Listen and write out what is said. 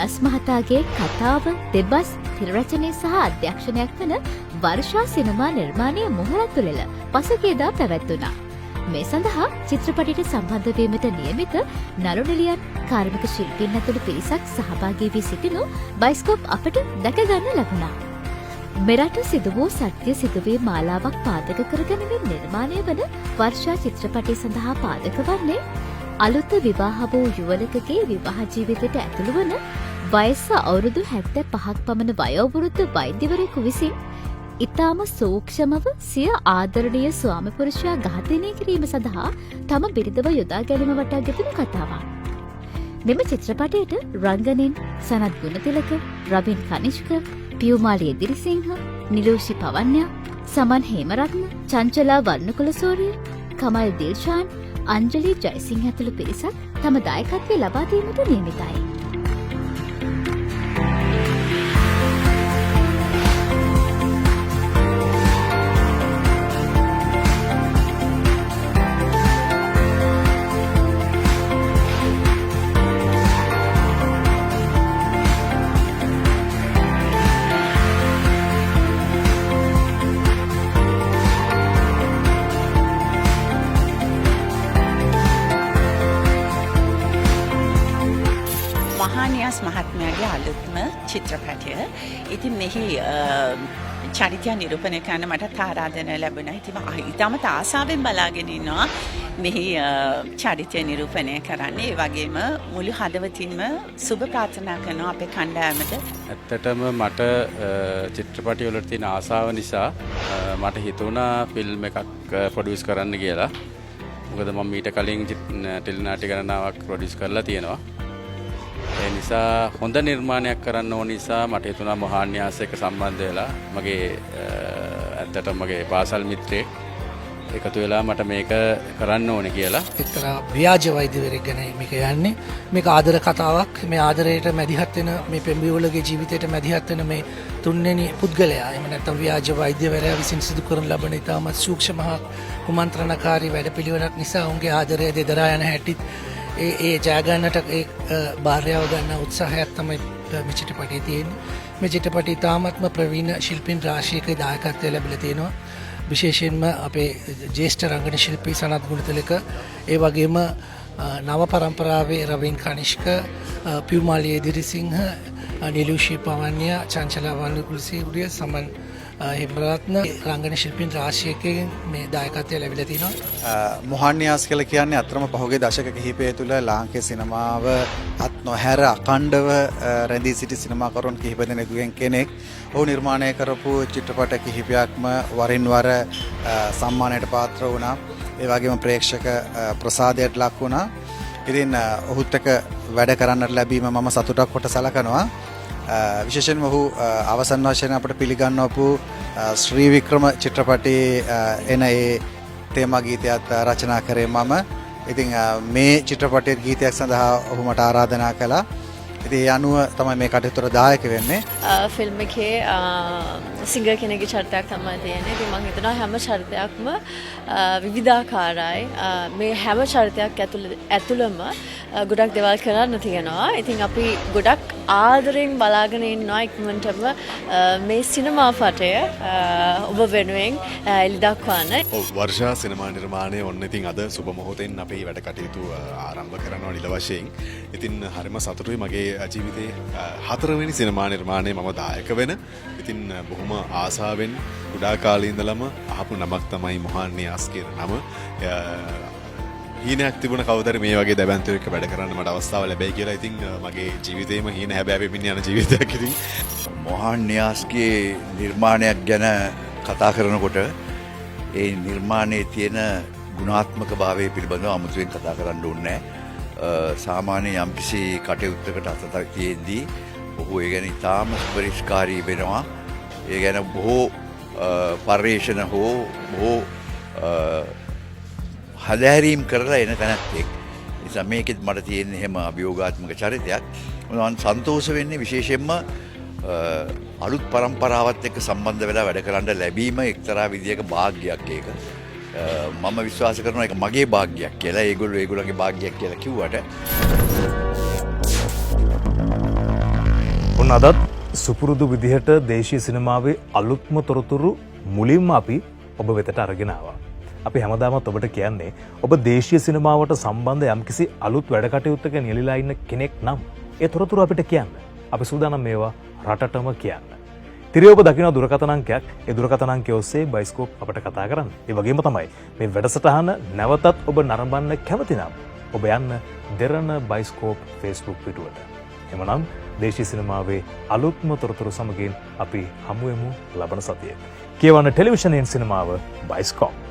නියාස් මහතාගේ කතාව, දෙබස්, තිරරචනය සහ අධ්‍යක්ෂණයක් වන වර්ෂා සිනමා නිර්මාණය මොහරතුලෙල පසුගියදා පැවැත්වුණා. මේ සඳහා චිත්‍රපටයට සම්බන්ධ වීමට නියමිත නළු නිළියන්, කාර්මික ශිල්පීන් ඇතුළු පිරිසක් සහභාගී වී සිටිනු බයිස්කෝප් අපට දැක ගන්න ලැබුණා. මෙරට සිදු වූ සත්‍ය සිදුවීම් මාලාවක් පාදක කරගනිමින් නිර්මාණය වන වර්ෂා චිත්‍රපටය සඳහා පාදක වන්නේ අලුත විවාහ වූ යුවලකගේ විවාහ ජීවිතයට ඇතුළු වන වයස අවුරුදු 75ක් පමණ වයෝවෘද්ධ වෛද්‍යවරයෙකු විසින් ඉතාම සූක්ෂමව සිය ආදරණීය ස්වාමි පුරුෂයා ඝාතනය කිරීම සඳහා තම බිරිඳව යොදා ගැනීම වටා ගෙතුණු කතාවක්. මෙම චිත්‍රපටයට රංගනෙන් සනත් ගුණතිලක, රවින් කනිෂ්ක, පියුමාලි එදිරිසිංහ, නිලූෂි පවන්‍යා, සමන් හේමරත්න, චංචලා වර්ණකුලසූරිය, කමල් දිල්ෂාන්, අංජලි ජයසිංහ ඇතුළු පිරිසක් තම දායකත්වය ලබා දීමට නියමිතයි. මහානියාස් මහත්මයාගේ අලුත්ම චිත්‍රපටය. ඉතින් මෙහි චරිතය නිරූපණය කරන්න මට ආරාධනය ලැබුණා. ඉතින් මම ඉතාමත් ආසාවෙන් බලාගෙන ඉන්නවා මෙහි චරිතය නිරූපණය කරන්න. ඒ වගේම මුළු හදවතින්ම සුබ ප්‍රාර්ථනා කරනවා අපේ කණ්ඩායමට. ඇත්තටම මට චිත්‍රපටි වලට තියෙන ආසාව නිසා මට හිතුණා ෆිල්ම් එකක් ප්‍රොඩියුස් කරන්න කියලා. මොකද මම මීට කලින් ටෙලිනාට්‍ය ගණනාවක් ප්‍රොඩියුස් කරලා තියෙනවා. ඒ නිසා හොඳ නිර්මාණයක් කරන්න ඕන නිසා මට හිතුණා මොහාන්‍යාස එක්ක සම්බන්ධ වෙලා මගේ ඇත්තටම මගේ පාසල් මිත්‍රයෙක් එකතු වෙලා මට මේක කරන්න ඕනේ කියලා. එක්තරා ව්‍යාජ වෛද්‍යවරයෙක් ගැන මේක යන්නේ. මේක ආදර කතාවක්. මේ ආදරයට මැදිහත් වෙන මේ පෙම්බිවලගේ ජීවිතයට මැදිහත් වෙන මේ තුන්වෙනි පුද්ගලයා, එහෙම නැත්නම් ව්‍යාජ වෛද්‍යවරයා විසින් සිදු කරන ලබන ඉතාමත් සූක්ෂම හා කුමන්ත්‍රණකාරී වැඩපිළිවෙලක් නිසා ඔවුන්ගේ ආදරය දෙදරා යන හැටිත් ඒ ඒ ජය ගන්නට ඒ භාර්යාව ගන්න උත්සාහයක් තමයි මේ චිත්‍රපටයේ තියෙන්නේ. මේ චිත්‍රපටය ඉතාමත්ම ප්‍රවීණ ශිල්පීන් රාශියක දායකත්වය ලැබිලා තියෙනවා. විශේෂයෙන්ම අපේ ජ්‍යෙෂ්ඨ රංගන ශිල්පී සනත් ගුණතිලක, ඒ වගේම නව පරම්පරාවේ රවීන් කනිෂ්ක, පියුමාලි එදිරිසිංහ, නිලූෂී පවන්‍යා, චංචලා වර්ණකුලසූරිය, සමන් හේමරත්න රංගන ශිල්පීන් රාශියකින් මේ දායකත්වය ලැබිලා තිනවා. මොහාන්‍යාස් කියලා කියන්නේ අතරම පහුගිය දශක කිහිපය තුළ ලාංකේය සිනමාව අත් නොහැර අඛණ්ඩව රැඳී සිටි සිනමාකරුවන් කිහිප දෙනෙකුගෙන් කෙනෙක්. ඔහු නිර්මාණය කරපු චිත්‍රපට කිහිපයක්ම වරින් වර සම්මානයට පාත්‍ර වුණා. ඒ වගේම ප්‍රේක්ෂක ප්‍රසාදයට ලක් වුණා. ඉතින් ඔහුත් එක්ක වැඩ කරන්නට ලැබීම මම සතුටක් කොට සලකනවා. විශේෂයෙන්ම ඔහු අවසන් වශයෙන් අපට පිළිගන්වපු ශ්‍රී වික්‍රම චිත්‍රපටයේ එන ඒ තේමා ගීතයත් රචනා කරේ මම. ඉතින් මේ චිත්‍රපටයේ ගීතයක් සඳහා ඔහු මට ආරාධනා කළා. ඉතින් ඒ අනුව තමයි මේ කටයුත්තට දායක වෙන්නේ. ෆිල්ම් එකේ සිංගර් කෙනෙක්ගේ චරිතයක් තමයි තියෙන්නේ. ඉතින් මං හිතනවා හැම චරිතයක්ම විවිධාකාරයි. මේ හැම චරිතයක් ඇතුළම ගොඩක් දේවල් කරන්න තියෙනවා. ඉතින් අපි ගොඩක් ආදරෙන් බලාගෙන ඉන්නවා ඉක්මනටම මේ සිනමා පටය ඔබ වෙනුවෙන් එළි දක්වන්න. ඔව්, වර්ෂා සිනමා නිර්මාණය ඔන්න ඉතින් අද සුබ මොහොතෙන් අපේ වැඩ කටයුතු ආරම්භ කරනවා නිල වශයෙන්. ඉතින් හරිම සතුටුයි මගේ ජීවිතේ හතරවෙනි සිනමා නිර්මාණය මම දායක වෙන. ඉතින් බොහොම ආසාවෙන් කුඩා කාලේ ඉඳලම අහපු නමක් තමයි මොහාන් නියාස් කියන නම. හීනයක් තිබුණ කවදාද මේ වගේ දැවැන්තයෝ එක්ක වැඩ කරන්න මට අවස්ථාව ලැබෙයි කියලා. ඉතින් මගේ ජීවිතේම හීන හැබෑ වෙමින් යන ජීවිතයක්. ඉතින් මොහාන් නියාස්ගේ නිර්මාණයක් ගැන කතා කරනකොට ඒ නිර්මාණයේ තියෙන ගුණාත්මක භාවය පිළිබඳව අමුතුවෙන් කතා කරන්න ඕනේ නෑ. සාමාන්‍ය යම්කිසි කටයුත්තකට අත තියෙද්දී ඔහු ඒ ගැන ඉතාම පරිස්කාරී වෙනවා. ඒ ගැන බොහෝ පර්යේෂණ හෝ බොහෝ හදහැරීම් කරලා එන තැනැත්තෙක්. නිසා මේකෙත් මට තියෙන එහෙම අභියෝගාත්මක චරිතයක්. මම සන්තෝෂ වෙන්නේ විශේෂයෙන්ම අලුත් පරම්පරාවත් එක්ක සම්බන්ධ වෙලා වැඩ කරන්න ලැබීම එක්තරා විදියක භාග්‍යයක් ඒක. මම විශ්වාස කරනවා ඒක මගේ භාග්‍යයක් කියලා. ඒගොල්ලෝ ඒගොල්ලන්ගේ භාග්‍යයක් කියලා කිව්වට. ඔන්න අදත් සුපුරුදු විදිහට දේශීය සිනමාවේ අලුත්ම තොරතුරු මුලින්ම අපි ඔබ වෙතට අරගෙන ආවා. අපි හැමදාමත් ඔබට කියන්නේ, ඔබ දේශීය සිනමාවට සම්බන්ධ යම්කිසි අලුත් වැඩ කටයුත්තක නියැලිලා ඉන්න කෙනෙක් නම් ඒ තොරතුරු අපිට කියන්න. අපි සූදානම් මේවා රටටම කියන්න. තිරේ ඔබ දකින දුරකථන අංකයක්. ඒ දුරකථන අංකය ඔස්සේ බයිස්කෝප් අපට කතා කරන්න. ඒ වගේම තමයි මේ වැඩසටහන නැවතත් ඔබ නරඹන්න කැමති නම් ඔබ යන්න දෙරණ බයිස්කෝප් Facebook පිටුවට. එමනම් දේශීය සිනමාවේ අලුත්ම තොරතුරු සමගින් අපි හමුවෙමු ලබන සතියේ. කියවන්න ටෙලිවිෂනයෙන් සිනමාව, බයිස්කෝප්.